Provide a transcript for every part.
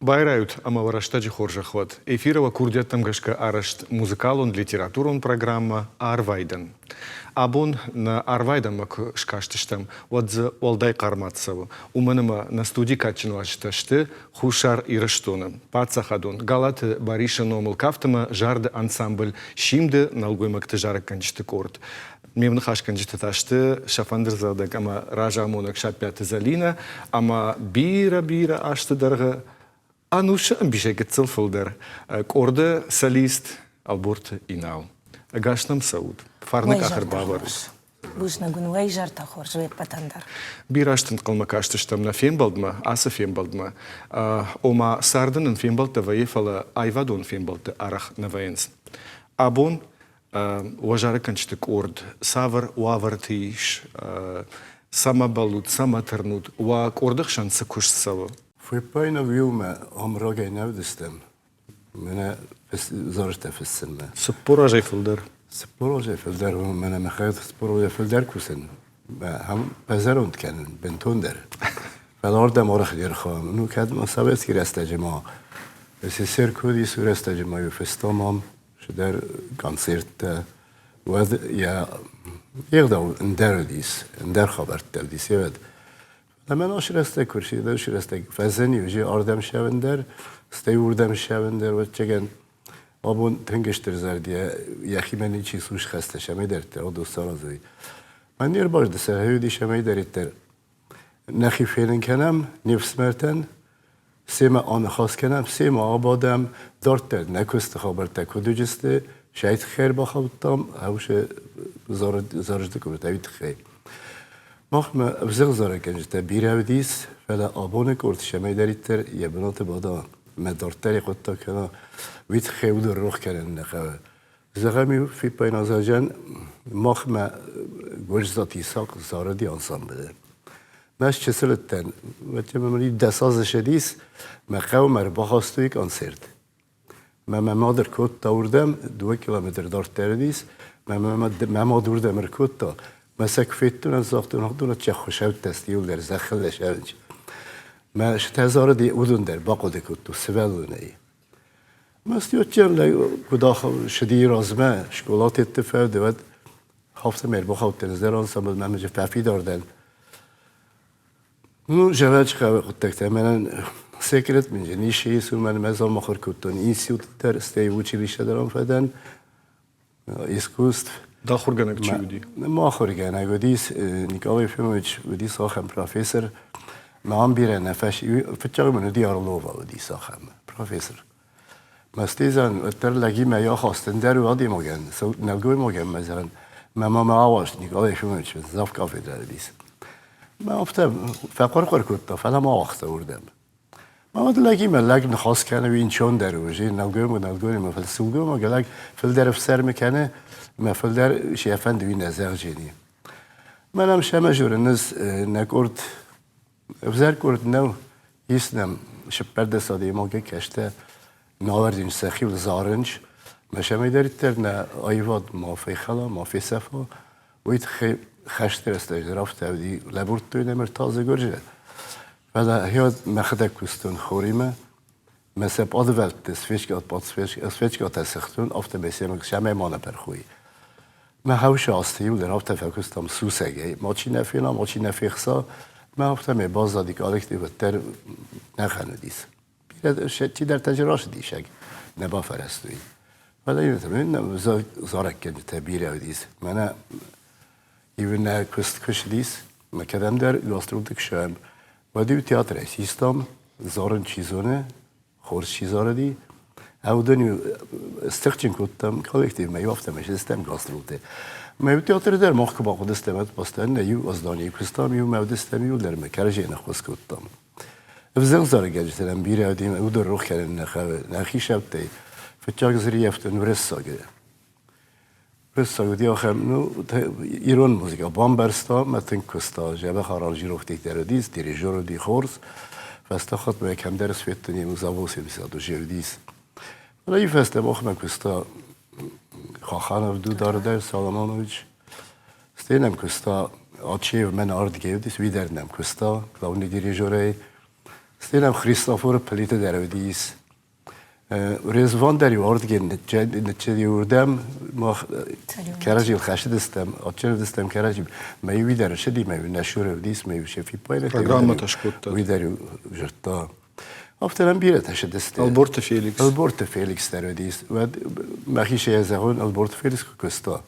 Байрайут ӕмӕ уӕ рӕстӕджы хорзӕх уӕд! Эфиры уӕ курдиӕттӕм гӕсгӕ арӕзт музыкалон-литературон программӕ «Арвайдӕн». Абон нӕ арвайдӕнмӕ куы скастыстӕм, уӕд дзы уӕлдай хъӕрмад цӕуы, уымӕн ӕмӕ нӕ студийы кадджын уазджытӕ сты Хуссар Ирыстоны паддзахадон Галаты Барисы номыл кафт ӕмӕ зарды ансамбль «Симд-ы» нӕлгоймӕгты зарӕггӕнджыты къорд. Ме мныхасгӕнджытӕ та сты сӕ фӕндырдзӕгъдӕг ӕмӕ разамонӕг Саппиаты Зӕлинӕ ӕмӕ бирӕ-бирӕ азты дӕргъы ӕнусы ӕмбисӕй гыццыл фылдӕр къорды солист Ӕлборты Инал. Ӕгас нӕм цӕут, фарны къахыр бавӕрут. Бузныг уын, уӕ изӕртӕ хорз уе ппӕтӕн дӕр. Бирӕ азты ӕнхъӕлмӕ кастыстӕм нӕ фембӕлдмӕ, ацы фембӕлдмӕ. Ома, царды нын фембӕлдтӕ вӕййы, фӕлӕ аивадон фембӕлдтӕ арӕх нӕ вӕййынц. Абон Уӕ зарӕггӕнджыты къорд цавӕр уавӕрты ис, цӕмӕ бӕллут, цӕмӕ тырнут, уӕ къорды хсӕн цы куыст цӕуы? Фиппаинаг иумӕ ам рагӕй нӕ уыдыстӕм. Мӕнӕ зарджытӕ фыссынмӕ. 40 азӕй фылдӕр. 40 азӕй фылдӕр, мӕнӕ мӕхӕдӕг 40 азӕй фылдӕр кусын. Ам базӕронд кӕнын бынтондӕр. Фӕлӕ ардӕм арӕх не рхауӕм. Ну, кӕд ма советский рӕстӕджы ма СССР куы уыдис, уый рӕстӕджы ма-иу фыстам ам цыдӕр концерттӕ, уӕд йӕ йе гъдау ӕндӕр уыдис, ӕндӕр хабӕрттӕ уыдис, уӕд. Ӕмӕ наш рӕстӕг куы рцыд, уыцы рӕстӕг фӕзыни, уже ардӕм ссӕуын дӕр, стӕй уырдӕм ссӕуын дӕр, ӕвӕццӕгӕн, абон тынг стыр зӕрдийӕ йӕхимӕ ничи сус хӕстӕ сӕмӕйдӕрддӕр уыдон саразой. Мӕн не рбазды сӕ уыдис ӕмӕйдӕриддӕр нӕхи фенын кӕнӕм не фсымӕртӕн, семӕ аныхас кӕнӕм, семӕ абадӕм, дарддӕр нӕ куысты хабӕрттӕ куыд уыдысты, сӕй тыххӕй ӕрбахаудтам, ӕвсе зарджыты куывдтӕ уый тыххӕй. Махмӕ ӕвзӕр зарӕггӕнджытӕ бирӕ уыдис, фӕлӕ абоны къорд цӕмӕйдӕриддӕр йӕ бынаты бада мӕ дарддӕр йӕ хъуыддаг кӕна, уый тыххӕй уыдон рох кӕнын нӕ хъӕуы. Зӕгъӕм-иу фиппаиназӕджӕн махмӕ Гуырдзаты Исахъ зарыди ансамблы. Мӕ чысыл уыдтӕн, мын 10 азы ссыдис, мӕ хъӕумӕ ӕрбахастой концерт. Мӕ мӕ мад ӕркодта уырдӕм, 2 километры дарддӕр уыдис, мӕ мӕ мад уырдӕм ӕркодта. Мӕ сӕ куы федтон, ӕз загътон, уыдон ӕххуысӕуттӕ сты иуылдӕр зӕххыл лӕсӕрынч. Мӕ сытӕ зарыди, уыдон дӕр бахъуыды кодтой сывӕллонӕй. Мастиотчен куыд сыди размӕ, скъолатетты фӕуды, уӕд хафтӕм ӕрбахаудтӕн ӕз дӕр ансамблмӕ ӕмӕ фӕфидар дӕн. Ну, зӕгъӕджы хъӕуы хъуыддӕгтӕ мӕнӕн секрет мын же ницы ис, уымӕн ӕмӕ ӕз ам ахуыр кодтон институт дӕр, стӕй училище дӕр ам фӕдӕн, искусств. Дӕ ахуыргӕнӕг чи уыди? Мӕ ахуыргӕнӕг уыдис Николай Ефимович, уыдис ахӕм профессор. Мӕ ам бирӕ нӕ фӕс... Фыццаг мын уыди Орлова уыдис ахӕм профессор. Мӕстезӕн уӕддӕр лӕгимӕ йӕ ахаст ӕндӕр у адӕймагӕн, нӕлгоймагӕн мӕ зӕгъын, мӕ мамӕ ауазт Николай Ефимович завкафедрӕ уыдис. Мӕ афтӕ фӕхъуыр-хъуыр кодта, фӕлӕ ма ауагъта уырдӕм. Мад лӕгимӕ лӕг ныхас кӕны, уый ӕнцондӕр у, зин нӕлгоймаг нӕлгоймаг, фӕлӕ сылгоймаг лӕг фылдӕр ӕфсӕрмы кӕны, ӕмӕ фылдӕр сӕ фӕнды уый нӕ зӕгъджени. Мӕн ӕм сӕмӕ журыныз нӕ къорд, ӕвзӕр къорд нӕу, ис нӕм сыппӕрдӕс адӕймаги кӕстӕ науӕрдин сӕхиуыл зарынч, мӕ сӕмӕйдӕриддӕр нӕ аивад ма фехӕла, ма фесӕфа, уый тыххӕй хӕсты рӕстӕджы дӕр афтӕ уыди, лӕбурдтой нӕм ӕртадзы гуырджы. Фӕлӕ гъеуӕд мӕхӕдӕг куыстон хоримӕ, мӕ сӕ пъадвӕлтты свечкатӕ сыгътон, афтӕмӕй сӕмӕй ма нӕ пӕрхой. Мӕ хӕусы азты иуылдӕр афтӕ фӕкуыстам сусӕгӕй, мачи нӕ фена, мачи нӕ фехса, мӕ афтӕмӕй баззади коллектив уӕддӕр нӕхъӕн уыдис. Бирӕ чидӕртӕ дзы рацыдисӕг нӕ бафӕрӕзтой. Фӕлӕ зарӕггӕнджытӕ бирӕ уыдис. Мӕнӕ иу нӕ куыст куы ссыдис, мӕ кӕдӕмдӕр гастролты куы ссӕуӕм, уӕд-иу театрӕй систам, зарын чи зоны, хорз чи зарыди, уыдон-иу стыхджын кодтам коллективмӕ-иу афтӕмӕй систам гастролты. Мӕ театры дӕр мах куы бахъуыдыстӕм, уӕд постоянно иу азданийы куыстам, иумӕ уыдыстӕм, иуылдӕр мӕ кӕрӕдзийӕн ӕххуыс кодтам. Ӕвзӕр зарӕггӕнджытӕн бирӕ уыди, уыдон рох кӕнын нӕ хъӕуы. Нӕ хисӕуттӕй фыццаг дзырийӕфтон уырыссаг. Уырыссаг уыди ахӕм, ну, ирон музыкӕ бамбӕрста мӕ тынг куыста. Дзӕбӕх аранжировкӕтӕ дӕр уыдис, дирижер уыди хорз. Фӕстаг хатт мӕ кӕмдӕр сфедтон ему за 80 уже уыдис. Фӕлӕ иу фӕстӕ махмӕ куыста Хаханов Дудар дӕр, Соломонович. Стӕй нӕм куыста Ачеев мӕн ардыгӕй уыдис, уый дӕр нӕм куыста главный дирижерӕй. Стӕй нӕм Христофоры Плиты дӕр уыдис. Резван дӕр иу ардыгӕй ныццыди мах кӕрӕдзийыл хӕцыдыстӕм, ачырыдыстӕм кӕрӕдзи. Мӕ иу дӕр ссыди, мӕ иу нӕ сюры уыдис, мӕ иу се фиппайдта. Программӕтӕ скодта. Уый дӕр иу зыдта. Афтӕ нӕм бирӕтӕ ссыдысты. Ӕлборты Феликс. Ӕлборты Феликс дӕр уыдис. Уӕд мӕхи се зӕгъон, Ӕлборты Феликс куы куыста.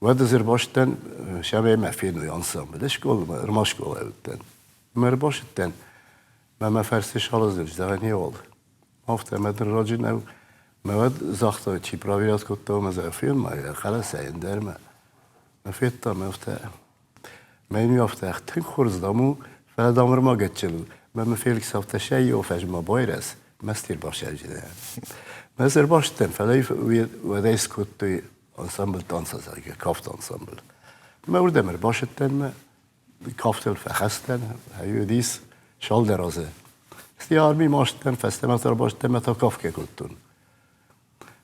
Уӕд ӕз ӕрбацыдтӕн, сӕмӕй мӕ феной ансамбль, скъоламӕ, ӕрмаскъолайы уыдтӕн. Мӕ ӕрбацыдтӕн, мӕ мӕ фӕрсы Салазович, зӕгъӕн не уал. Афтӕ мӕ дын раджы нӕу. Мӕ уӕд загъта, чи проверять кодта, мӕ зӕгъ, фен ма йӕ, хъӕлӕсӕй ӕндӕрмӕ. Мӕ федта, мӕ афтӕ. Мӕ йын афтӕ, тынг хорз, дам у, фӕлӕ дам ӕрмӕг гӕччыл у. Мӕ мӕ Феликс афтӕ сӕ иу фӕзма байрӕз, мӕ ӕрбасӕвджынӕ. Мӕ ӕз ӕрбацыдтӕн, фӕлӕ уӕдӕй скодтой ансамбль танца, зӕгъгӕ, кафт ансамбль. Мӕ уырдӕм ӕрбацыдтӕн мӕ кафтыл фӕхӕстӕн, уыдис цалдӕр азы. Стӕй арми мастӕн, фӕстӕмӕ та ӕрбацыдтӕн ӕмӕ та кафгӕ кодтон.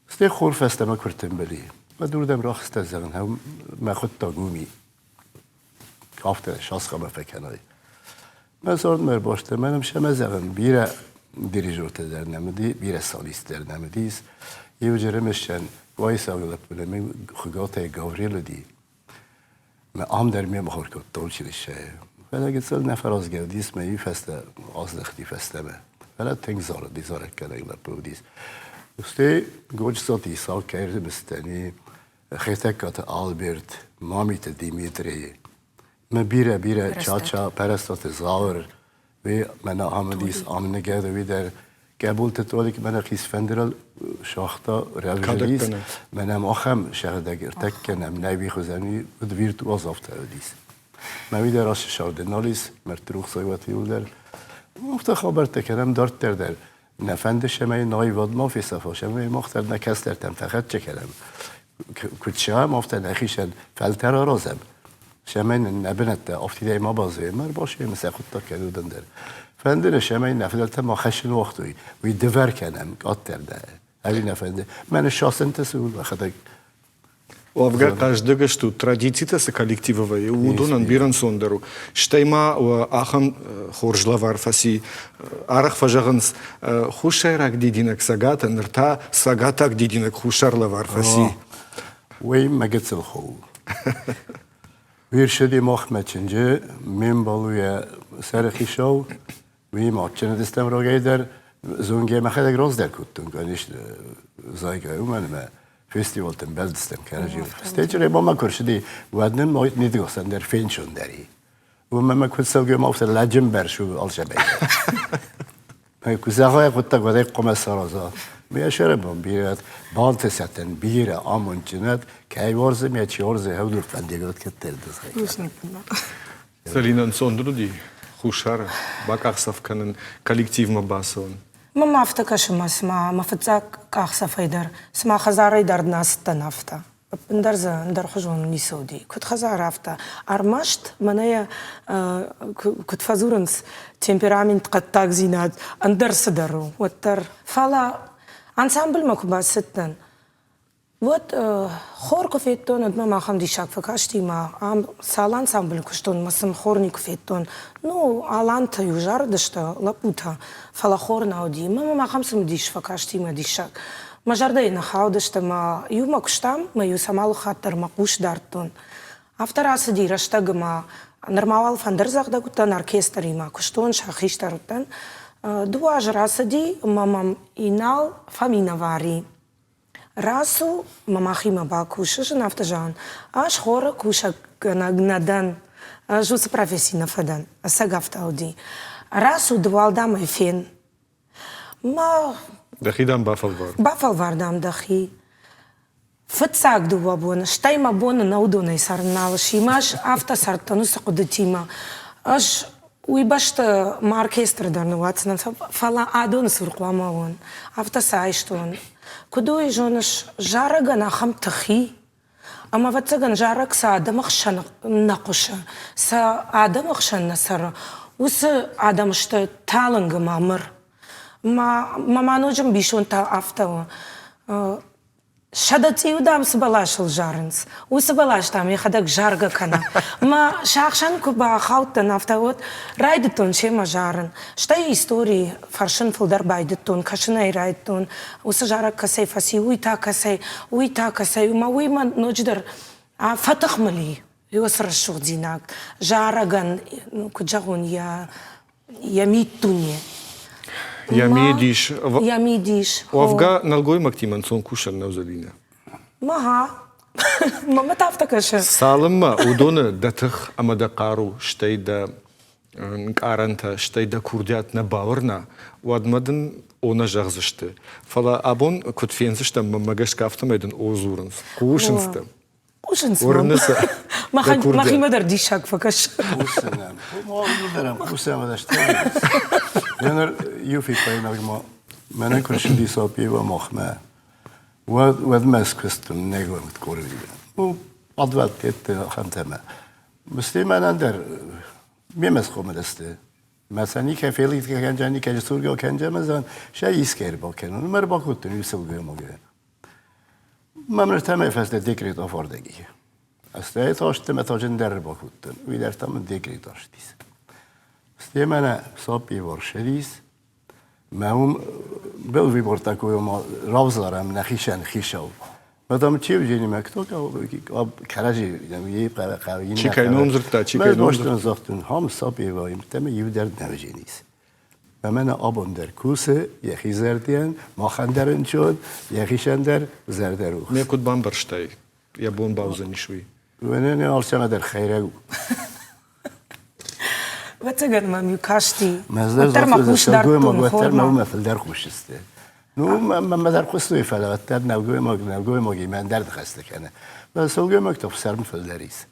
Стӕй хор фӕстӕмӕ куы ртымбыл и, уӕд уырдӕм рахызтӕн, зӕгъын, мӕ хъуыддаг уым и. Афтӕ сасхъӕмӕ фӕкӕнай. Мӕ цардмӕ ӕрбастӕн, мӕнӕн сӕмӕ зӕгъын, бирӕ дирижертӕ дӕр нӕм уыди, бирӕ солист дӕр нӕм уыдис. Иу Джеремысӕн Къуайсауы лӕппу нӕм Хуыгатӕй Гаврил уыди. Мӕ ам дӕр ме махуыр кодта училищӕйы. Фӕлӕ гыццыл нӕ фӕразгӕ уыдис, мӕ иу фӕстӕ аздӕхти фӕстӕмӕ. Фӕлӕ тынг зарыди, зарӕггӕнӕг лӕппу уыдис. Стӕй Годжыцаты Исахъ кӕй ӕрымысдӕни, Хетӕгкаты Альберт, Мамиты Димитрийы. Мӕ бирӕ-бирӕ Чача, Пӕрӕстаты Зауыр, уый мӕнӕ ам уыдис, ам ныгӕд уый дӕр. Гӕбулты Толик мӕнӕ хъисфӕндырыл сагъта, рӕвзӕрдис. Мӕнӕ ахӕм сӕгъдӕг ӕртӕккӕ нӕм нӕй уый хуызӕн уыд виртуоз афтӕ уыдис. Мӕ уый дӕр ацы сӕрды нал ис, мӕрдты рухсаг иуылдӕр. Афтӕ хабӕрттӕ кӕнӕм дарддӕр дӕр. Нӕ фӕнды, цӕмӕй нӕ аивад ма фесӕфа, цӕмӕй мах дӕр нӕ кӕстӕртӕм фӕхӕццӕ кӕнӕм. Куыд зӕгъӕм, афтӕ нӕхицӕн фӕлтӕр аразӕм, цӕмӕй нын нӕ бынӕттӕ афтидӕй ма баззайӕм, ӕрбасайӕм сӕ хъуыддаг кӕнудӕн дӕр. Фӕнды нӕ, цӕмӕй нӕ фыдӕлтӕ ма хӕссын уагътой, уый дывӕр кӕнӕм къаддӕр нӕ. Ӕви нӕ фӕнды? Мӕнӕ сасынтӕ цы у, мӕхӕдӕг Уӕвгӕ хъӕздыг стут, традицитӕ цы коллективы вӕййы, уыдонӕн бирӕ ӕнцондӕр у. Стӕй ма ахӕм хорз лӕвар фӕци. Арӕх фӕзӕгъынц, хуссайраг дидинӕг цӕгаты, ныр та цӕгатаг дидинӕг хуссар лӕвар фӕци. Уый мӕ гыццыл хо у. Уый махмӕ чынджы, ме мбал у йӕ сӕрыхицау, Уыимӕ адджын рагӕй дӕр зонгӕ мӕхӕдӕг раздӕр кодтон, конечно, зайгӕ, уымӕн ӕмӕ фестивалтӕм бӕлдыстӕм кӕрӕдзийыл. Стӕй Чъребамӕ куы рцыди, уӕд нын Нидгосан дӕр фенцондӕр и. Уымӕн ӕмӕ куыд цӕугӕ ма афтӕ лӕджы мбӕрц у алцӕмӕй. Куы зӕгъай хъуыддаг, уӕд ӕй хъуамӕ сараза. Ме сӕрӕбон бирӕ бантысӕтӕн бирӕ амондджынад, кӕй уарзы, ме чи уарзы, хӕвдур фӕндиаг кӕддӕр Цӕлин ӕнцондӕр уыди Хуссары бакъахдзӕф кӕнын, коллективмӕ бацӕуын? Мӕм афтӕ кӕсы мӕ цыма мӕ фыццаг къахдзӕфӕй дӕр, цыма хӕдзарӕй дард нӕ ацыдтӕн афтӕ. Ӕппындӕр дзы ӕндӕрхуызон ницы уыди. Куыд хӕдзар, афтӕ. Ӕрмӕст мӕнӕ йӕ куыд фӕдзурынц, темперамент, хъӕддагдзинад ӕндӕр цыдӕр у, уӕддӕр. Фӕлӕ ансамбльмӕ куы бацыдтӕн, Уӕд хор куы федтон, уӕд мӕм ахӕм диссаг фӕкасти мӕ ам цал ансамблы куыстон мӕ сын хор никуы федтон. Ну, алантӕ-иу зарыдысты лӕппутӕ, фӕлӕ хор нӕ уыди. Мӕ мӕм ахӕм цымыдис фӕкасти мӕ диссаг. Мӕ зӕрдӕйы нӕ хаудысты мӕ иумӕ куыстам, мӕ-иу сӕм алы хатт дӕр мӕ хъус дардтон. Афтӕ рацыди рӕстӕг ӕмӕ нырма уал фӕндырдзӕгъдӕг уыдтӕн оркестримӕ, куыстон, сӕ хистӕр уыдтӕн. Дыууӕ азы рацыди ӕмӕ мӕм Инал фӕминӕвар и. Рацу мӕ махимӕ бакус, ӕз ын афтӕ зӕгъын, ӕз хоры кусӕггӕнӕг нӕ дӕн, ӕз уыцы професси нӕ фӕдӕн, ӕцӕг афтӕ уыди. Рацу ды уал дам ӕй фен. Мӕ Дӕхи дам бафӕлвар. Бафӕлвар дам дӕхи. Фыццаг дыууӕ боны, стӕй мӕ боны нӕ уыдонӕй цӕрын нал сси, мӕ ӕз афтӕ цардтӕн уыцы хъуыдытимӕ. Ӕз уый бӕсты мӕ оркестры дӕр ныууадздзынӕн, фӕлӕ адоны цур хъуамӕ уон. Афтӕ сӕ айстон. Куыд уый зоныс, зарӕгӕн ахӕм тых и, ӕмӕ, ӕвӕццӕгӕн, зарӕг цы адӕмы хсӕн нӕ хъуысы, цы адӕмы хсӕн нӕ цӕры, уыцы адӕм сты талынг ӕмӕ мыр. Мӕ ма ноджы ӕмбисонд та афтӕ у. Сӕдӕ цъиуы, дам, цы бӕласыл зарынц, уыцы бӕлас, дам, йӕхӕдӕг заргӕ кӕны. Мӕ сӕхсӕн куы бахаудтӕн, афтӕ вот райдыдтон семӕ зарын. Стӕй истори фӕрсын фылдӕр байдыдтон, кӕсын ӕй райдыдтон. Уыцы зарӕг кӕцӕй фӕци, уый та кӕцӕй, уый та кӕцӕй. Ӕмӕ уый мӕ ноджыдӕр фӕтых мыл и. Уыцы рӕсугъддзинад зарӕгӕн, куыд зӕгъон, йӕ йӕ миддуне. Йӕ мидис. Йӕ мидис. Уӕвгӕ, нӕлгоймӕгтимӕ ӕнцон кусӕн нӕу, Зӕлинӕ. Мага. Мамӕ та афтӕ кӕсы. Цалынмӕ уыдоны дӕ тых ӕмӕ дӕ хъару, стӕй дӕ нкъарӕнтӕ, стӕй дӕ курдиат нӕ бауырна, уӕдмӕ дын о нӕ зӕгъдзысты. Фӕлӕ абон куыд фендзыстӕм, мӕнмӕ гӕсгӕ афтӕмӕй дын о дзурынц, хъусынц дӕм. Хъусынц мӕхимӕ дӕр диссаг фӕкӕсы. Хъусӕм Ныр иу фиппаинаг ма мӕнӕ куы рцыди Сапиева махмӕ, уӕд мӕ скуыстон негонгт корвига. Ну, адвӕдтетты ахӕмтӕмӕ. Мсте мӕнӕн дӕр мемӕ схъомыл сты. Мӕ никӕй фелитгӕ кӕнджа, никӕй сургӕ кӕнджа, мӕ сӕ искӕй ӕрбакӕнон. Мӕ ӕрбакодтон иу сылгоймагӕн. Мамртӕмӕ фӕстӕ декрет афардӕги. Стӕй та таджындӕр бакодтон. Уый дӕр та мын декрет астис. Стӕй мӕнӕ саппи варшавис. Мӕ уым был выбор такой равзарӕм нӕхицӕн хицау. Потом чи вженимӕ кто кӕрӕдзи Чи кӕй ном дзырдта, чи кӕй ном дзырдта. Загътон, хам саппи ваим, иу дӕр нӕ вженис. Мӕнӕ абон дӕр кусы, йӕхи зӕрдийӕн, махӕн дӕр ӕнцон, йӕхицӕн дӕр зӕрдӕрухс. Ме куыд бамбӕрстай, йӕ бон баудзӕнис уый? Уӕнӕн алцӕмӕ дӕр хӕйрӕг у. Ӕвӕццӕгӕн мӕм иу касти. Уӕддӕр мӕ хъус дардтон хормӕ. Уымӕ фылдӕр хъусысты. Ну, мӕ дӕр хъуыстой, фӕлӕ уӕддӕр нӕлгоймаг нӕлгоймагимӕ ӕндӕр ныхӕстӕ кӕны. Фӕлӕ сылгоймаг та фсарм фылдӕр ис.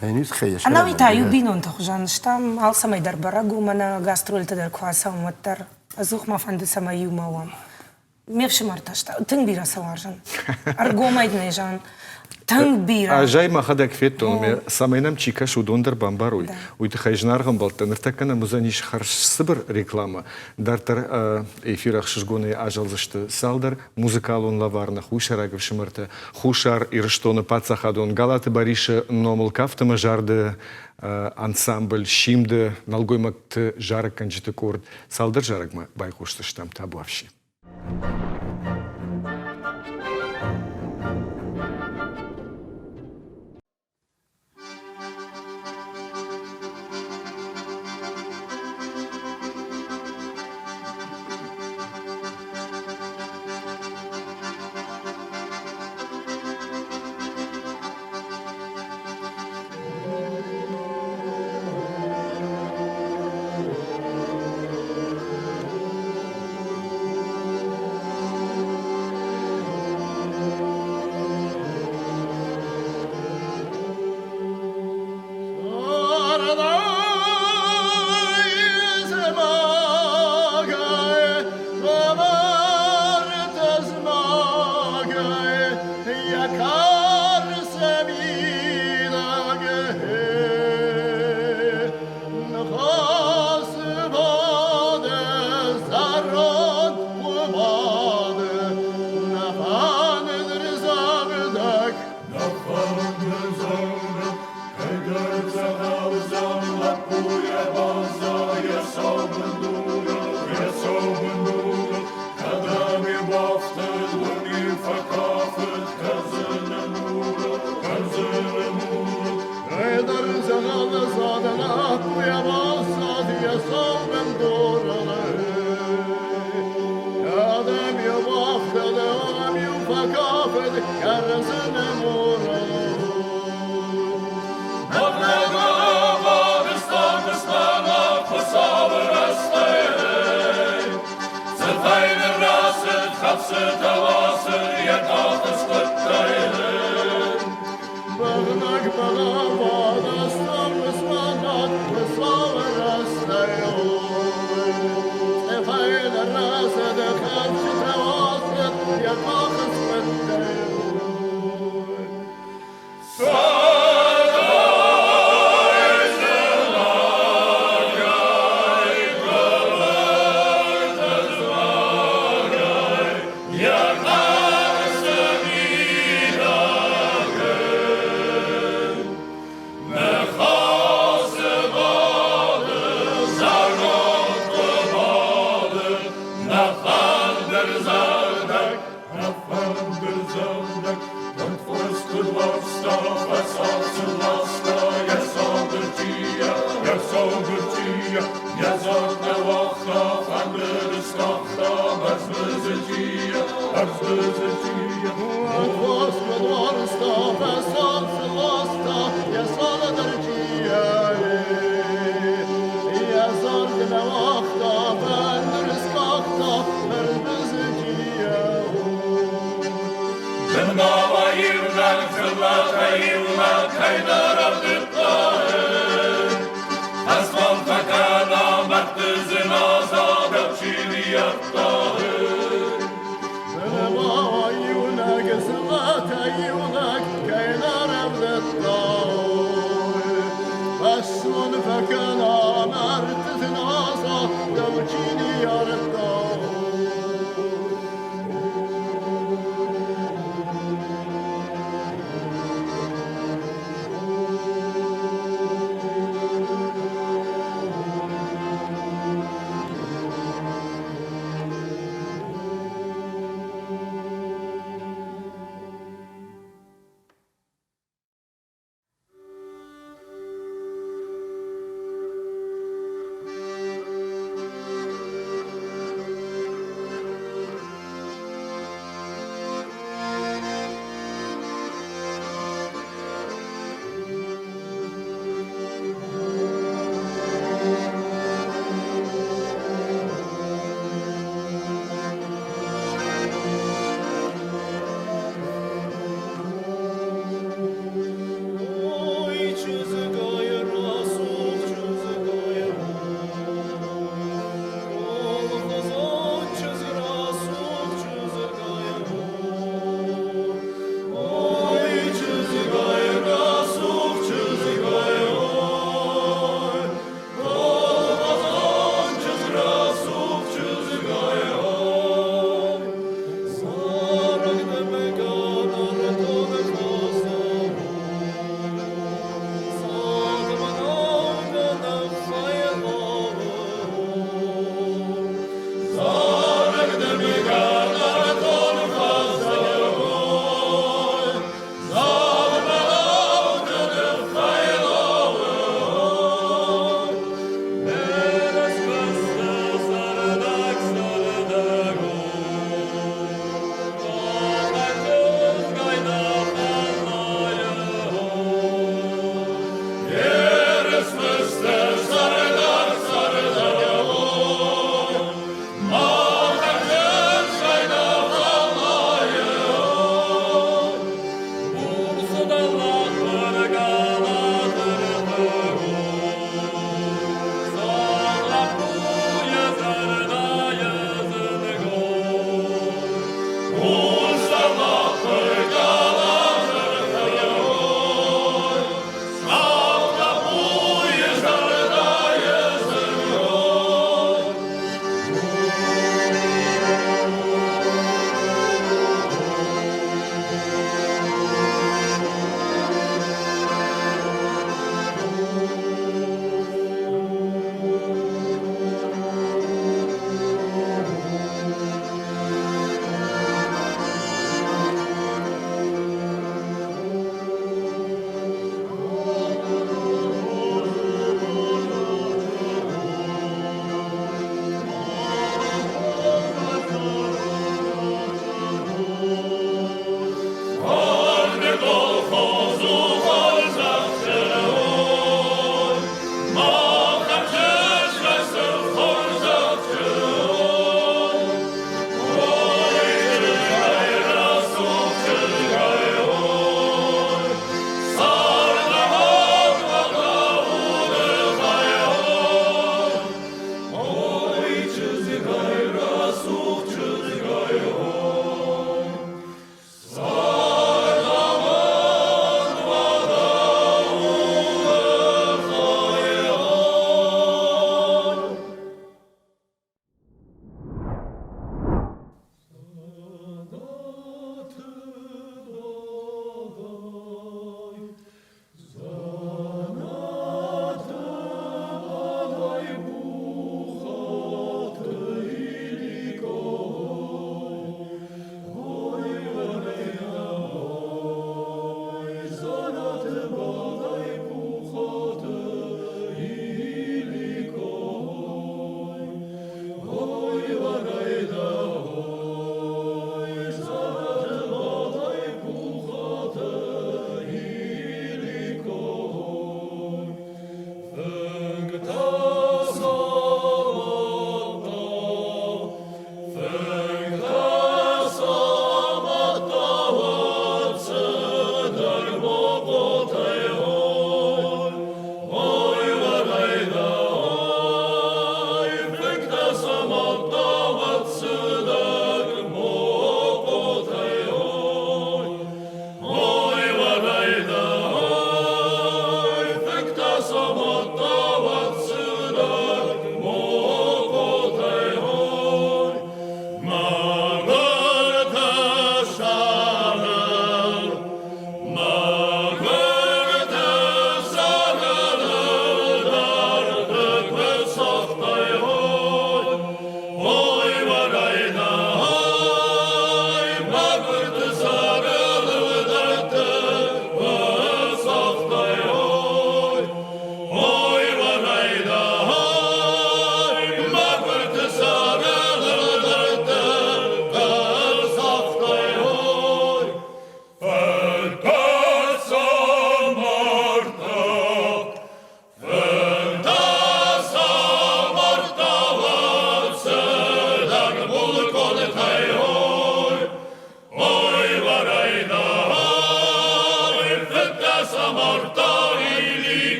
Ӕнӕуи та иу бинонты хуызӕн стӕм, алцӕмӕй дӕр бӕрӕг у, мӕнӕ гастрольты дӕр куы ацӕуӕм, уӕддӕр. Ӕдзух мӕ фӕнды, цӕмӕй иумӕ уӕм. Ме фсымӕртӕ сты, тынг бирӕ сӕ уарзын. Ӕргомӕй дын ӕй зӕгъын, тынг бирӕ. Ӕз ӕй мӕхӕдӕг федтон, цӕмӕй нӕм чи кӕсы, уыдон дӕр бамбарой. Уый тыххӕй зынаргъ ӕмбӕлттӕ, ныртӕккӕ нӕм уыдзӕнис хӕрз цыбыр рекламӕ. Дарддӕр эфир ӕхсызгонӕй азӕлдзысты цалдӕр музыкалон лӕвар нӕ хуссайраг ӕфсымӕртӕ Хуссар Ирыстоны паддзахадон Галаты Барисы номыл кафт ӕмӕ зарды ансамбль Симды нӕлгоймӕгты зарӕггӕнджыты къорд цалдӕр зарӕгмӕ байхъусдзыстӕм табуафси. Yeah.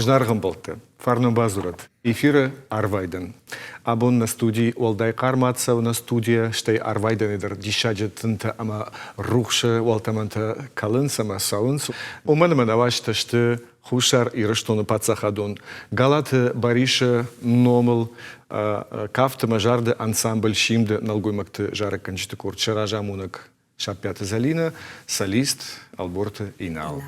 Зынаргъ ӕмбӕлттӕ, фарнон бадзурӕд эфиры арвайдӕн. Абон нӕ студийы уӕлдай хъармад цӕуы нӕ студийӕ, стӕй арвайдӕны дӕр диссаджы тынтӕ ӕмӕ рухсы уӕлтӕмӕнтӕ кӕлынц ӕмӕ цӕуынц. Уымӕн ӕмӕ нӕ уазджытӕ сты Хуссар Ирыстоны паддзахадон Галаты Барисы номыл кафты ӕмӕ зарды ансамбль «Симд» нӕлгоймӕгты зарӕггӕнджыты къорд сӕ разамонӕг Саппиаты Зӕлинӕ, солист Ӕлборты Инал.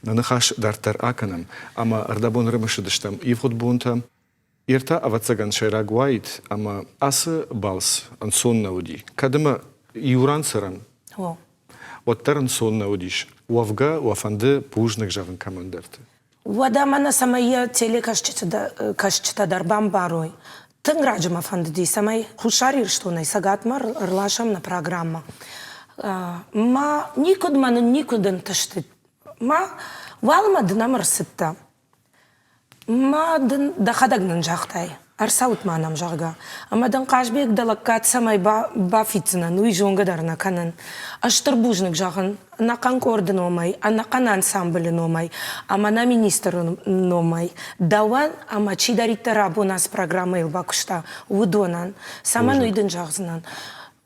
Нӕ ныхас дарддӕр акӕнӕм ӕмӕ ӕрдӕбон ӕрымысыдыстӕм ивгъуыд бонтӕ. Йер та, ӕвӕццӕгӕн, сӕйраг уаид, ӕмӕ ацы балц ӕнцон нӕ уыди. Кӕд ӕмӕ иу ран цӕрӕм, уӕддӕр ӕнцон нӕ уыдис. Уӕвгӕ уӕ фӕнды бузныг зӕгъын кӕмӕндӕрты. Уӕдӕ мӕнӕ цӕмӕй йӕ телекӕсджытӕ дӕр бамбарой, тынг раджы мӕ фӕндыди, цӕмӕй Хуссар Ирыстонӕй Цӕгатмӕ ӕрласӕм нӕ программӕ. Ма никуыд мӕ нын никуыд ӕнтысты. Ма уалынмӕ дын ӕм ӕрцыдтӕ. Ма дын дӕхӕдӕг нын загътай, ӕрцӕут ма нӕм, зӕгъгӕ. Ӕмӕ дын Хъазбег дӕ лӕггад цӕмӕй бафиддзынӕн, уый зонгӕ дӕр нӕ кӕнын. Ӕз стыр бузныг зӕгъын ӕнӕхъӕн къорды номӕй, ӕнӕхъӕн ансамблы номӕй ӕмӕ нӕ министры номӕй дӕуӕн ӕмӕ чидӕриддӕр абон ацы программӕйыл бакуыста, уыдонӕн. Цӕмӕн уый дын зӕгъдзынӕн?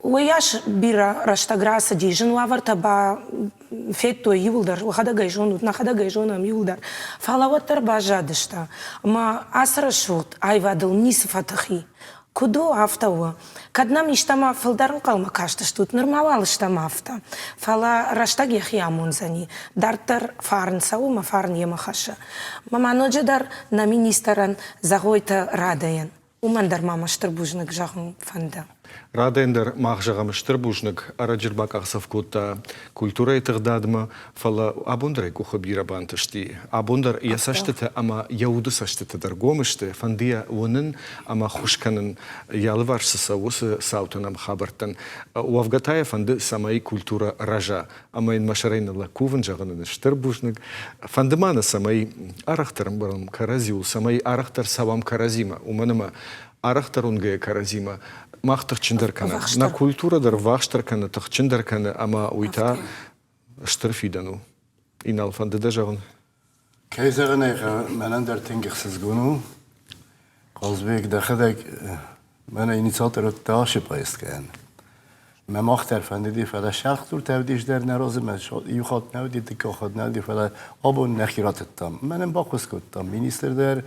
Уыйас бирӕ рӕстӕг рацыди, зын уавӕртӕ ба федтой иуылдӕр, уӕхӕдӕг ӕй зонут, нӕхӕдӕг ӕй зонӕм иуылдӕр. Фӕлӕ уӕддӕр баззадысты. Ӕмӕ ацы рӕсугъд аивадыл ницы фӕтых и. Куыд у, афтӕ у. Кӕд нӕм истӕмӕ фылдӕр ӕнхъӕлмӕ кастыстут, нырма уал стӕм афтӕ. Фӕлӕ рӕстӕг йӕхи амондзӕни. Дарддӕр фарн цӕуы мӕ фарн йемӕ хӕссы. Мӕ ма ноджыдӕр нӕ министрӕн Зӕгъойты Радайӕн Уымӕн дӕр ма мӕ стыр бузныг зӕгъын фӕнды. Радӕн дӕр мах зӕгъӕм стыр бузныг, ӕрӕджы ӕрбакъахдзӕф кодта культурӕйы тыгъдадмӕ, фӕлӕ абон дӕр ӕй къухы бирӕ бантысти. Абон дӕр йӕ цӕстытӕ ӕмӕ йӕ уды цӕстытӕ дӕр гом сты, фӕнды йӕ уынын ӕмӕ ххуыс кӕнын, йӕ алыварс цы цӕуы, уыцы цаутӕн ӕмӕ хабӕрттӕн. Уӕвгӕ та йӕ фӕнды, цӕмӕй культурӕ рӕза, ӕмӕ йын мӕ сӕрӕй ныллӕг кувын, зӕгъын ын стыр бузныг. Фӕнды ма нӕ, цӕмӕй арӕхдӕр ӕмбӕлӕм кӕрӕдзиуыл, цӕмӕй арӕхдӕр цӕуӕм кӕрӕдзимӕ, уымӕн ӕмӕ арӕхдӕр уынгӕйӕ кӕрӕдзимӕ мах тыхджындӕр кӕны. Нӕ культурӕ дӕр ввахсдӕр кӕны, тыхджындӕр кӕны, ӕмӕ уый та стыр фидӕн у. Инал, фӕнды дӕ зӕгъын? Кӕй зӕгъын ӕй хъӕуы, мӕнӕн дӕр тынг ӕхсызгон у. Хъазбег, дӕхӕдӕг мӕнӕ инициатор уыдтӕ ацы поездкӕйӕн. Мӕ мах дӕр фӕндыди, фӕлӕ сӕхтуртӕ уыдис дӕр нӕ разы, мӕ иу хатт нӕ уыди, дыккаг хатт нӕ уыди, фӕлӕ абон нӕхи ратыдтам. Мӕнӕн баххуыс кодтам министр дӕр,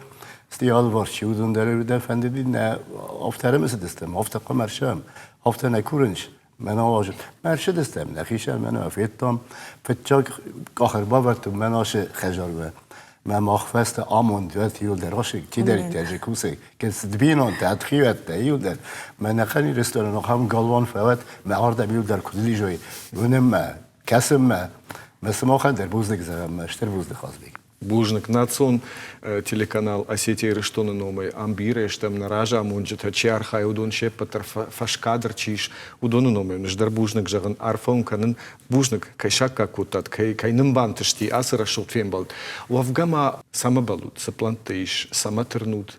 стӕй алыварс чи уыдон дӕр дӕр фӕндыди нӕ афтӕ ӕрымысыдыстӕм, афтӕ хъуамӕ ӕрсӕм, афтӕ нӕ курынц. Мӕн ауазы. Мӕ ӕрцыдыстӕм нӕхицӕн, мӕн федтам. Фыццаг къах ӕрбавӕрдтон мӕн ацы хӕдзармӕ. Мӕ мах фӕстӕ амонд уӕд иуылдӕр асыг, чидӕриддӕр же кусӕг, кӕд бинонтӕ, ӕд хиуӕттӕ иуылдӕр. Мӕ нӕхъӕн ресторан ахӕм галуан фӕуӕд, мӕ ардӕм иуылдӕр куыд лизой, уынынмӕ, кӕсынмӕ. Мӕ сымахӕн дӕр бузныг зӕгъӕм, мӕ стыр бузныг, Хазбег. Бузныг национ телеканал Осетия Ирыстоны номӕй. Ам бирӕ стӕм нӕ разамонджытӕ, чи архайы, уыдон се ппӕт дӕр фӕскадр чи ис, уыдоны номӕй ӕз дӕр бузныг зӕгъын, арфӕ уын кӕнын. Бузныг, кӕй саккаг кодтат, кӕй, кӕй нын бантысти ацы рӕсугъд фембӕлд. Уӕвгӕ ма цӕмӕ бӕллут, цы пълӕнттӕ ис, цӕмӕ тырнут?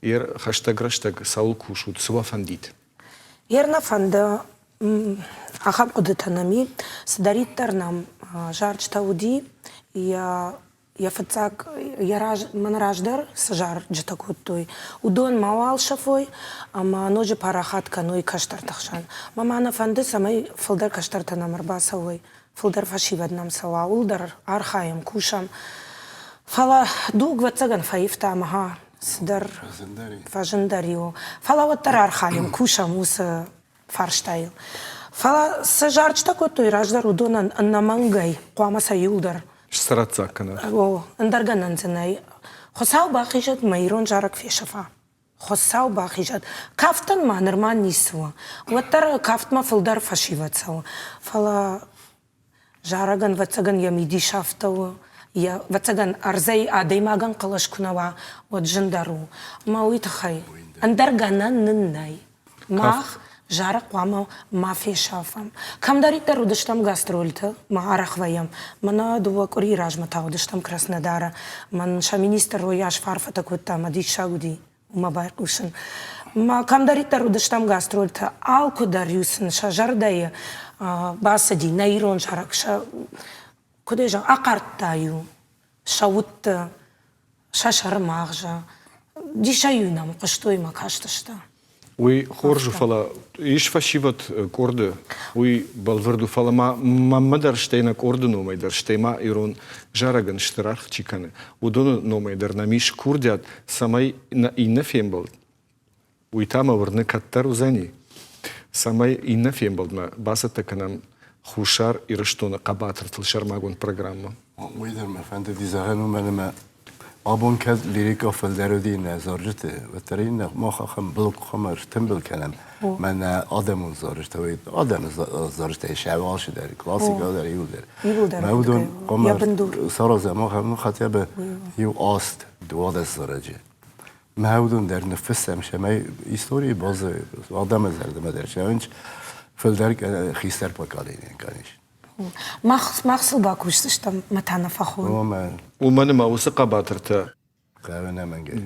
Ер хӕстӕг рӕстӕг цӕуыл кусут, цы уӕ фӕндид? Ер нӕ фӕнды ахӕм хъуыдытӕ нӕм и, цыдӕриддӕр нӕм зарджытӕ уыди, йӕ йӕ фыццаг йӕ раз мӕн раздӕр цы зарджытӕ кодтой, уыдон мауал сӕфой ӕмӕ ноджы парахат кӕной кӕстӕрты хсӕн. Мӕ ма нӕ фӕнды, цӕмӕй фылдӕр кӕстӕртӕ нӕм ӕрбацӕуой, фылдӕр фӕсивӕд нӕм цӕуа, ууыл дӕр архайӕм, кусӕм. Фӕлӕ дуг, ӕвӕццӕгӕн, фӕивта ӕмӕ цыдӕр фӕзындӕр и. Фӕлӕ уӕддӕр архайӕм, кусӕм уыцы фарстайыл. Фӕлӕ цы зарджытӕ кодтой раздӕр, уыдонӕн ӕнӕмӕнгӕй хъуамӕ сӕ иуылдӕр сцӕрӕццаг кӕнат. О, ӕндӕр гӕнӕн дзы нӕй. Хуыцау бахизӕд, мӕ ирон зарӕг фесӕфа. Хуыцау бахизӕд. Кафтӕн ма нырма ницы у. Уӕддӕр кафтмӕ фылдӕр фӕсивӕд цӕуы. Фӕлӕ зарӕгӕн, ӕвӕццӕгӕн, йӕ мидис афтӕ у. Йӕ, ӕвӕццӕгӕн, ӕрдзӕй адӕймагӕн хъӕлӕс куы нӕ уа, уӕд зындӕр у. Ӕмӕ уый тыххӕй ӕндӕр гӕнӕн нын нӕй. Мах зарӕг хъуамӕ ма фесафӕм. Кӕмдӕриддӕр уыдыстӕм гастрольты, ма арӕх вӕййӕм. Мӕнӕ дыууӕ къуырийы размӕ та уыдыстӕм Краснодары. Мӕн сӕ министр Ройас фӕарфӕтӕ кодта ӕмӕ диссаг уыди уымӕ байхъусын. Ма кӕмдӕриддӕр уыдыстӕм гастрольты, алкуыдӕр-иу сын сӕ зӕрдӕйы бацыди нӕ ирон зарӕг, сӕ куыд ӕй зӕгъ, ахъардта-иу сӕ удты. Сӕ сӕры магъзы. Дисӕй-иу нӕм хъуыстой мӕ кастысты. Уый хорз у, фӕлӕ ис фӕсивӕд къорды, уый бӕлвырд у, фӕлӕ ма мӕнмӕ дӕр стӕй нӕ къорды номӕй дӕр, стӕй ма ирон зарӕгӕн стыр аргъ чи кӕны, уыдоны номӕй дӕр нӕм ис курдиат, цӕмӕй нӕ иннӕ фембӕлд, уый та мӕ уырны кӕддӕр уыдзӕни, цӕмӕй иннӕ фембӕлдмӕ бацӕттӕ кӕнӕм Хуссар Ирыстоны хъӕбатыртыл сӕрмагонд программӕ. Уый дӕр мӕ фӕндыди зӕгъын, уымӕн ӕмӕ абон кӕд лирикӕ фылдӕр уыди нӕ зарджыты, уӕддӕр иннӕ мах ахӕм блок хъуамӕ ртымбыл кӕнӕм. Мӕнӕ адӕмон зарджытӕ, уый адӕмы зарджытӕй сӕ алчидӕр, классикӕ дӕр, иуылдӕр. Иуылдӕр. Мӕ уыдон хъуамӕ саразӕм ахӕм хотя бы иу аст, 12 зарӕджы. Мӕ уыдон дӕр ныффыссӕм, цӕмӕй историйы баззайой, адӕмы зӕрдӕмӕ дӕр цӕуынц фылдӕр хистӕр поколение, конечно. Мах, мах сыл бакусдзыстӕм, мӕ та нӕ фӕхон. Уымӕн ӕмӕ уыцы хъӕбатыртӕ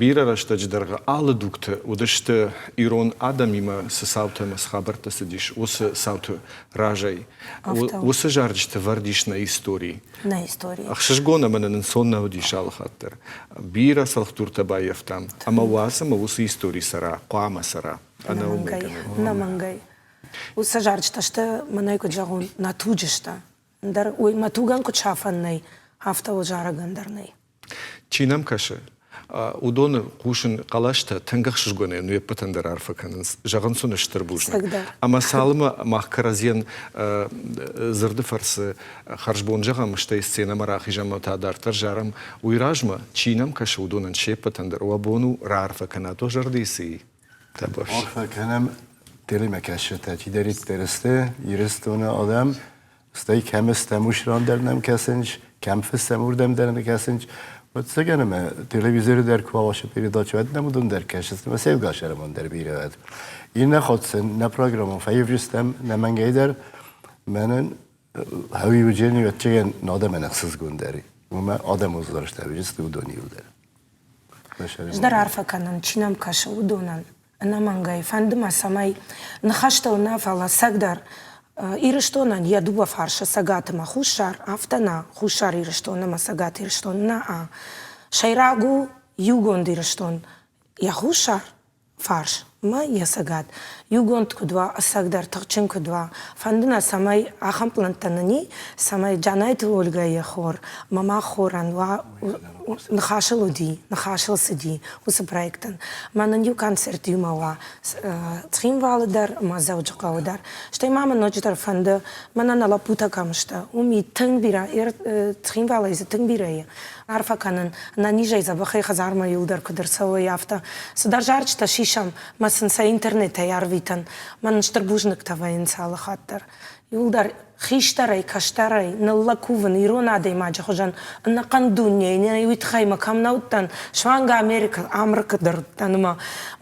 бирӕ рӕстӕджы дӕргъы алы дугты уыдысты ирон адӕмимӕ цы цаутӕ ӕмӕ цы хабӕрттӕ цыдис, уыцы цауты разӕй. Уыцы зарджыты вӕрд ис нӕ историйы. Нӕ историйы. Ӕхсызгон ӕмӕ нын ӕнцон нӕ уыдис алы хатт дӕр. Бирӕ цӕлхдуртӕ баййӕфтам, ӕмӕ уац ӕмӕ уыцы истори цӕра, хъуамӕ цӕра. Ӕнӕуымӕй. Ӕнӕмӕнгӕй. Уыцы зарджытӕ сты, мӕнӕй куыд зӕгъон, нӕ туджы сты. Ӕндӕр уый мӕ тугӕн куыд сафӕн нӕй, афтӕ у зарӕгӕн дӕр нӕй. Чи нӕм кӕсы, уыдоны хъусын хъӕлӕстӕ тынг ӕхсызгонӕй не ппӕтӕн дӕр арфӕ кӕнынц, зӕгъынц уын стыр бузныг. Ӕмӕ цалынмӕ мах кӕрӕдзийӕн дзырды фӕрцы хӕрзбон зӕгъӕм, стӕй сценӕмӕ рахизӕм ӕмӕ та дарддӕр зарӕм, уый размӕ, чи нӕм кӕсы, уыдонӕн се ппӕтӕн дӕр уӕ бон у раарфӕ кӕнат уӕ зӕрдӕйы цы и. Арфӕ кӕнӕм телемӕкӕсджытӕ, чидӕриддӕр сты Ирыстоны адӕм, стӕй кӕм стӕм, уыцы ран дӕр нӕм кӕсынц, кӕм фыссӕм, уырдӕм дӕр нӕ кӕсынц. Ӕвӕццӕгӕн ӕмӕ телевизоры дӕр куы аласы передача, уӕд нӕм уыдон дӕр кӕсынц, ӕмӕ сӕ ӕмон дӕр бирӕ уӕд. Иннӕ хатт сын нӕ программӕ фӕивдзыстӕм нӕмӕнгӕй дӕр, мӕнӕн Хӕуиуджени ӕвӕццӕгӕн адӕмӕн ӕхсызгондӕр уымӕ адӕмон зарджытӕ уыдысты уыдон иуылдӕр. Ӕз дӕр арфӕ кӕнын, чи нӕм кӕсы, уыдонӕн. Ӕнӕмӕнгӕй, фӕнды мӕ, цӕмӕй ныхӕстыл нӕ, фӕлӕ ӕцӕгдӕр Ирыстонӕн йӕ дыууӕ фарсы Цӕгат ӕмӕ Хуссар, афтӕ нӕ, Хуссар Ирыстон ӕмӕ Цӕгат Ирыстон нӕ. Сӕйраг у иугонд Ирыстон, йӕ хуссар фарс мӕ йӕ цӕгат иугонд куыд уа, ӕцӕгдӕр тыхджын куыд уа. Фӕнды нӕ, цӕмӕй ахӕм пълӕнттӕ нын и, цӕмӕй Джанайты Ольгӕйы хор мӕ мах хорӕн уа ныхасыл уыди, ныхасыл цыди уыцы проектӕн. Мӕ нын иу концерт иумӕ уа Цхинвалы дӕр ӕмӕ Дзӕуджыхъӕуы дӕр. Стӕй ма мӕ ноджыдӕр фӕнды, мӕнӕ нӕ лӕппутӕ кӕм сты, уым и тынг бирӕ, Цхинвалӕй дзы тынг бирӕ и. Арфӕ кӕнын, ӕнӕнизӕй дзӕбӕхӕй хӕдзармӕ иуылдӕр куыд ӕрцӕуой, афтӕ. Цыдӕр зарджытӕ сисӕм, мӕ сын сӕ интернетӕй арвитӕн. Мӕн стыр бузныгтӕ вӕййынц алы хатт дӕр. Иуылдӕр хистӕрӕй, кӕстӕрӕй ныллӕг кувын ирон адӕймаджы хуызӕн ӕнӕхъӕн дунейы, нӕ уый тыххӕй мӕ кӕм нӕ уыдтӕн, суанг Америкӕ, Амрыкы дӕр уыдтӕн ӕмӕ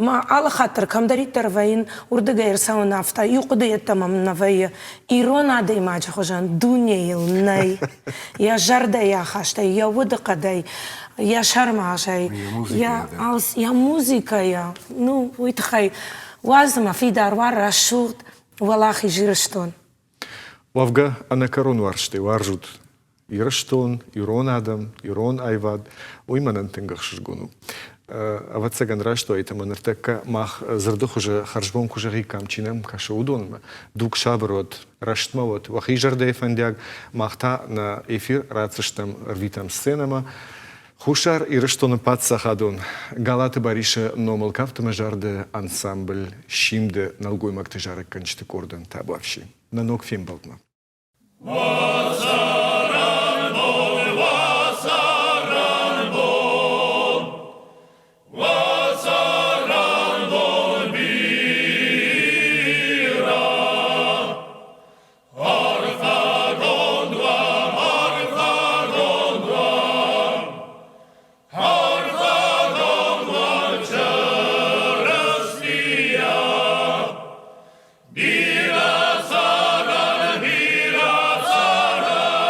мӕ алы хатт дӕр кӕмдӕриддӕр вӕййын, уырдыгӕй ӕрцӕуын афтӕ, иу хъуыды йеддӕмӕ мын нӕ вӕййы, ирон адӕймаджы хуызӕн дунейыл нӕй. Йӕ зӕрдӕйы ахастӕй, йӕ удыхъӕдӕй, йӕ сӕрмагъзӕй, йӕ музыкӕйӕ, ну, уый тыххӕй уадз ӕмӕ фидар уа рӕсугъд уӕлахиз Ирыстон. Уӕвгӕ, ӕнӕкӕрон уарзтӕй уарзут Ирыстон, ирон адӕм, ирон аивад, уый мӕнӕн тынг ӕхсызгон у. Ӕвӕццӕгӕн, раст уаид, ӕмӕ ныртӕккӕ мах дзырды хуызы хӕрзбон куы зӕгъиккам, чи нӕм кӕсы, уыдонмӕ. Дуг сабыр уӕд, рӕстмӕ уӕд, уӕхи зӕрдӕйы фӕндиаг, мах та нӕ эфир ратдзыстӕм, ӕрвитӕм сценӕмӕ. Хуссар Ирыстоны паддзахадон Галаты Барисы номыл кафты мӕ зарды ансамбль Симды нӕлгоймӕгты зарӕггӕнджыты къордӕн табуафси. Нӕ ног фембӕлдмӕ. Бирӕ цӕрӕн, бирӕ цӕрӕн.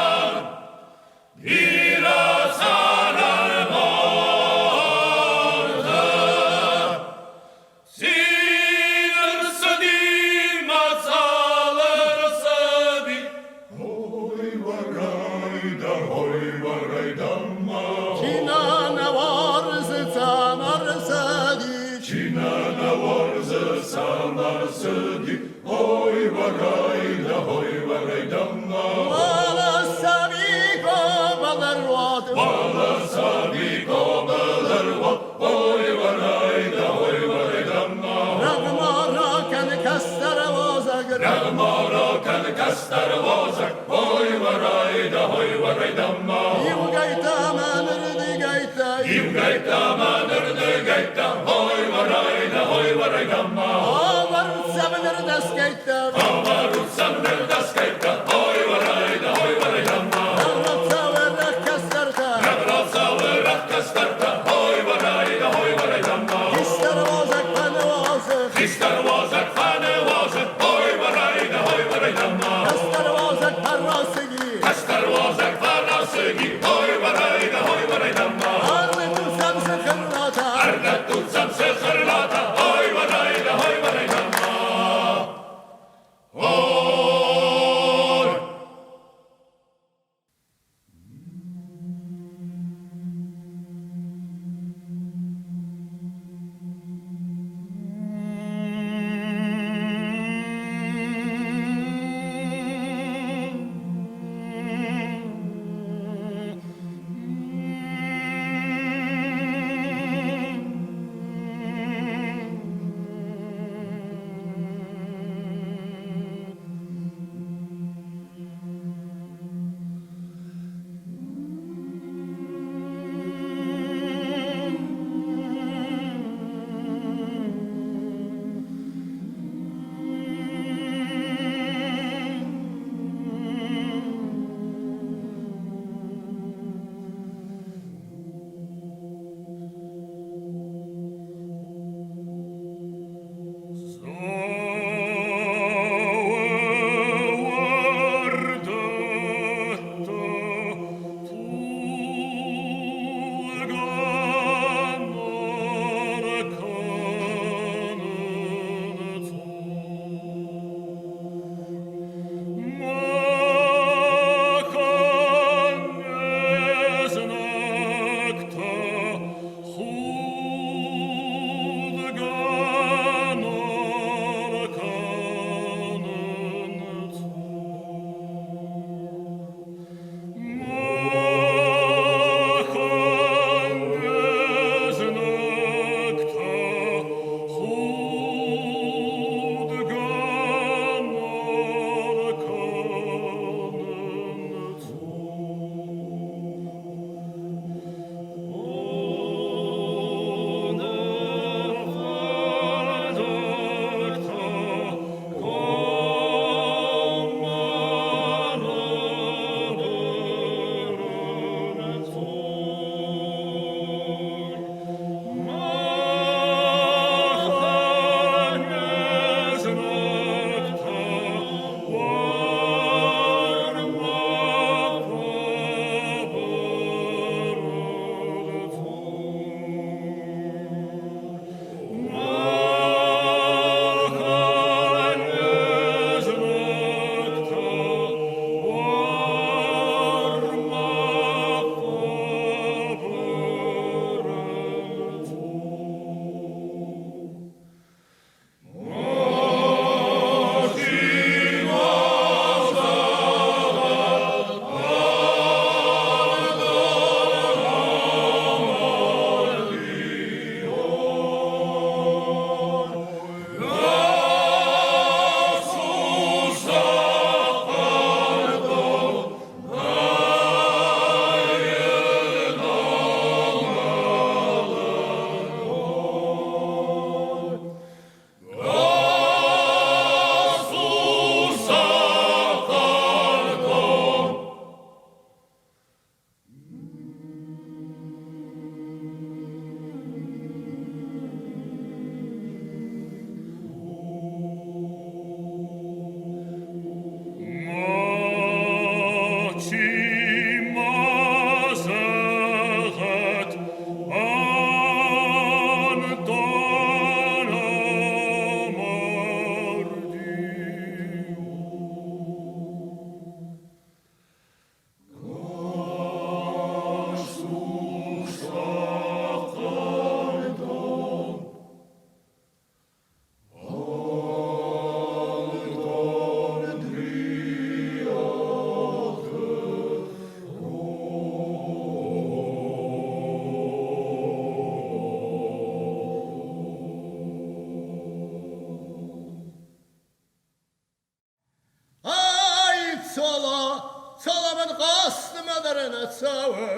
дӕр нӕ цӕуы.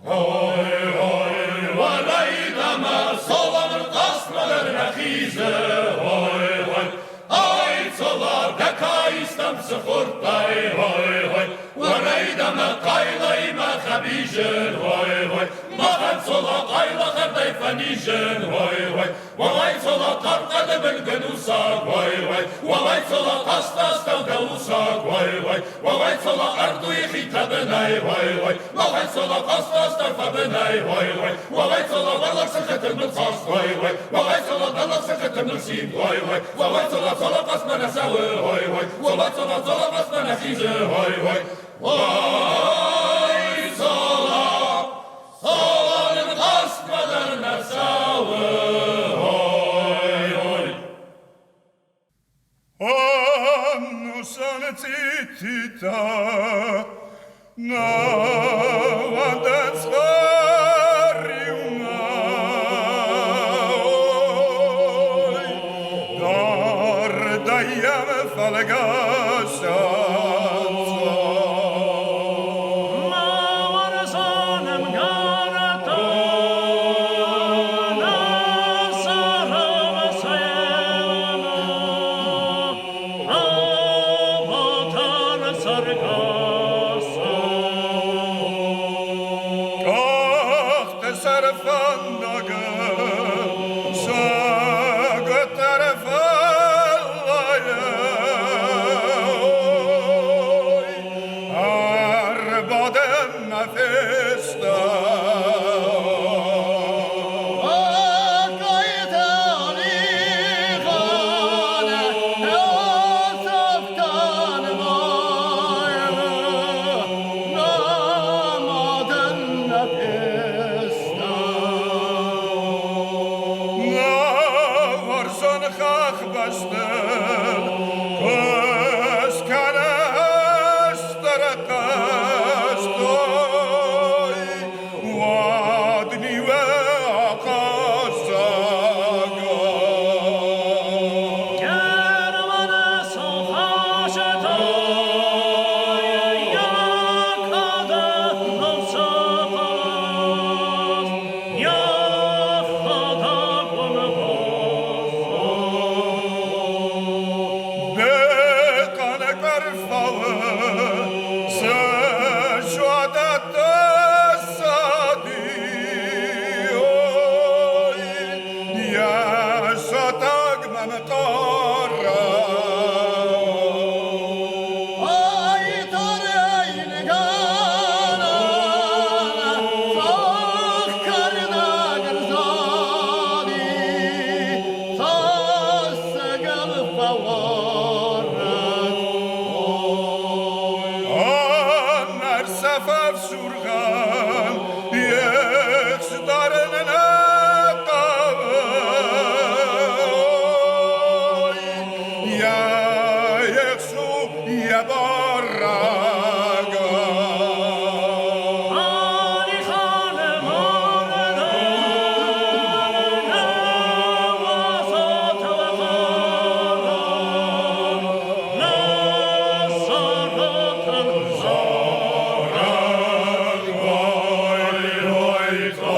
Ой, ой, уӕрӕйдӕ мӕ цола мын хъазтмӕ дӕр нӕ хизы. Ой, ой, ай цола, дӕ каистӕм цы хордтай? Ой, ой, уӕрӕйдӕ мӕ хъайлаимӕ хӕбизын. Ой, ой, махӕн цола хъайла хӕрдӕй фӕнизын. Ой, ой, уӕлай цола хъархъӕды бын гӕнусаг. Ой, ой, уӕлай цола хъаста астӕу дӕусаг. Ой, ой, уӕлай цола ӕрдуйы хитӕбынӕй. Ой, ой, уӕлай цола хъаста астӕу фӕбынӕй. Ой, ой, уӕлай цола уӕллаг сыхыты мыл цаст. Ой, ой, уӕлай цола дӕллаг сыхыты мыл симд. Ой, ой, уӕлай цола цола хъазтмӕ нӕ цӕуы. Ой, ой, уӕлай цола цола хъазтмӕ нӕ хизы. Ой, ой, ой, цола, цола нын хъазтмӕ дӕр нӕ цӕуы. Ой, ой. Ӕнусон цъититӕ нӕуӕндӕнц хъӕриумӕ, ой, дардӕй йӕм фӕлгӕсынц. Мӕ уарзон ӕмгарӕтӕ, нӕ цӕрӕм семӕ, ӕгъатыр цӕргӕсау. Къӕхты сӕр фӕндагыл сӕгуыт ӕрфӕллайы, ой, ӕрбадын мӕ фесты. Нӕ уарзон хӕхбӕстыл куы скӕны стыр хъызт, ой, уӕд ниуы ахъаззаг. Германы сылхастой йӕ кады ныфсыхъаз, йӕхӕдӕг уым Бехъаны къӕрфауы цы суадӕттӕ цади, ой, йӕ сатӕг мӕм хъары. Ӕрсӕфӕв сургъӕн ехс дарын нӕ хъӕуы, ой, йӕ ехс у йӕ барӕг. Алиханы морды нӕ нӕ сӕртыл Зарӕг, ой, ой, то.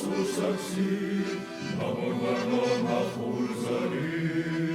Сусакси, Мамон Варнон Махурзари.